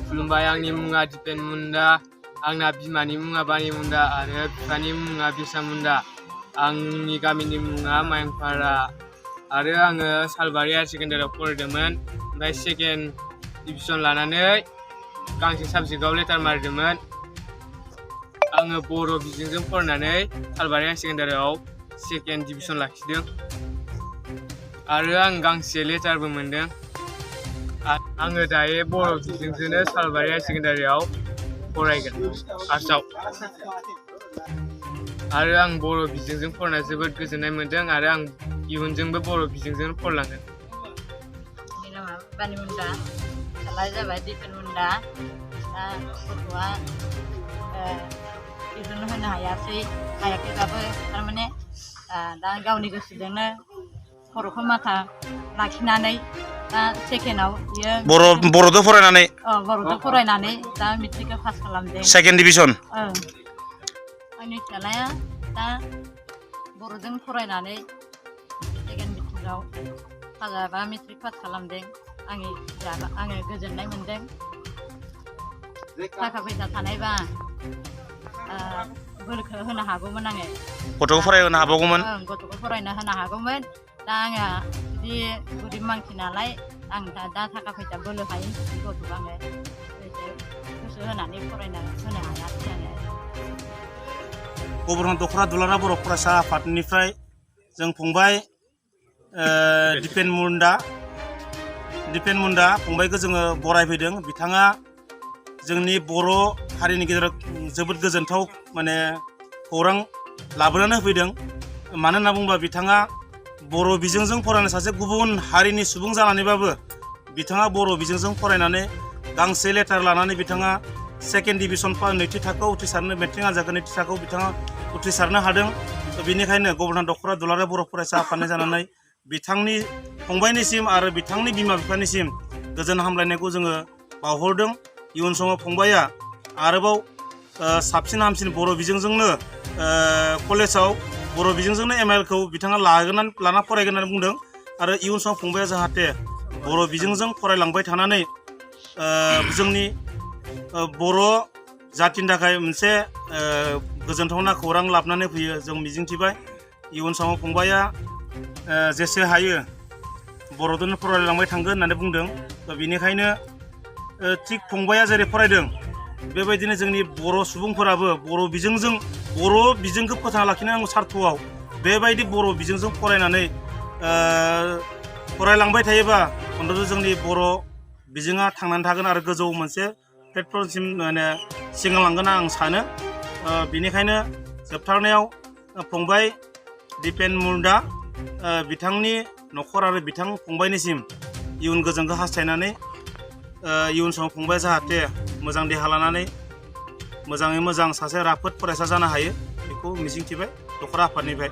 खुलुमबाय आंनि मुङा दिपेन मुन्डा आंना बिमानि मुङा बानि मुन्डा आरो बिफानि मुङा बिरसा मुन्डा आंनि गामिनि मुङा मायंपारा आरो आङो सालबारि हायार सेकेन्डारियाव फरायदोंमोन ओमफ्राय सेकेन्ड डिभिजन लानानै गांसे साबजेक्टआव लेटार मारिदोंमोन आङो बर' बिजोंजों फरायनानै सालबारि हायार सेकेन्डारियाव सेकेन्ड डिभिजन लाखिदों आरो आं गांसे लेटारबो मोनदों आङो दायो बर' बिजोंजोंनो सालबारि हायार सेकेन्डारियाव फरायगोन आर्ट्सआव आरो आं बर' बिजोंजों फरायना जोबोद गोजोननाय मोन्दों आरो आं इयुनजोंबो बर' बिजोंजों फरायलांगोन। आंनि नामा बानि मुन्डा फिसाज्लाया जाबाय दिपेन मुन्डा दा गथ'आ टिउसन होनो हायाखैबाबो थारमाने दा गावनि गोसोजोंनो खर'खौ माथा लाखिनानै दा सेकेन्डआव बियो बर'दो फरायनानै बर'दो फरायनानै दा मेट्रिकखौ पास खालामदों सेकेन्ड डिभिजन आंनि फिसाज्लाया दा बर'जों फरायनानै सेकेन्ड डिभिजनाव पास जाबा मेट्रिक पास खालामदों आङो गोजोननाय मोन्दों थाखा फैसा थानायबा बोलोखौ होनो हागौमोन आङो गथ'खौ फरायहोनो हाबावगौमोन गथ'खौ फरायनो होनो हागौमोन दा आङो बिदि गोरिब मानसि नालाय आं दा थाखा फैसा बोलो हायै गथ'खौ आङो गोसो होनानै फरायनो होनो हायासै आङो। गबर्नर दख'रा दुलाराय बर' फरायसा आफादनिफ्राय जों फंबाय दिपेन मुन्डा फंबायखौ जोङो बरायफैदों बिथाङा जोंनि बर' हारिनि गेजेराव जोबोद गोजोनथाव माने खौरां लाबोनानै होफैदों मानो होनना बुङोब्ला बिथाङा बर' बिजोंजों फरायनाय सासे गुबुन हारिनि सुबुं जानानैबाबो बिथाङा बर' बिजोंजों फरायनानै गांसे लेटार लानानै बिथाङा सेकेन्ड डिभिजन नैथि थाखोआव उथ्रिसारनो मेट्रिक आनजादखौ नैथि थाखोआव बिथाङा उथ्रिसारनो हादों बेनिखायनो गबर्नर दख'रा दुलाराय बर' फरायसा आफादनि जानानै बिथांनि फंबायनिसिम आरो बिथांनि बिमा बिफानिसिम गोजोन हामलायनायखौ जोङो बावहरदों इयुन समाव फंबाया आरोबाव साबसिन हामसिन बर' बिजोंजोंनो कलेजाव बर' बिजोंजोंनो MIL खौ बिथाङा लाना फरायगोन होननानै बुंदों आरो इयुन समाव फंबाया जाहाथे बर' बिजोंजों फरायलांबाय थानानै जोंनि बर' जातिनि थाखाय मोनसे गोजोनथावना खौरां लाबोनानै फैयो जों मिजिंथिबाय इयुन समाव फंबाया जेसे हायो बर'जोंनो फरायलांबाय थांगोन होननानै बुंदों बेनिखायनो थिग फंबाया जेरै फरायदों बेबायदिनो जोंनि बर' सुबुंफोराबो बर' बिजोंखौ फोथांना लाखिनांगौ सार्थआव बेबायदि बर' बिजोंजों फरायनानै फरायलांबाय थायोबा अन्थ'थ' जोंनि बर' बिजोङा थांनानै थागोन आरो गोजौ मोनसे प्लेटफर्मसिम माने सिगांलांगोन आं सानो बेनिखायनो जोबथारनायाव फंबाय दिपेन मुन्डा बिथांनि न'खर आरो बिथां फंबायनिसिम इयुन गोजोनखौ हास्थायनानै इयुन समाव फंबाया जाहाथे मोजां देहा लानानै मोजाङै मोजां सासे राफोद फरायसा जानो हायो बेखौ मिजिंथिबाय दख'रा आफादनिफ्राय।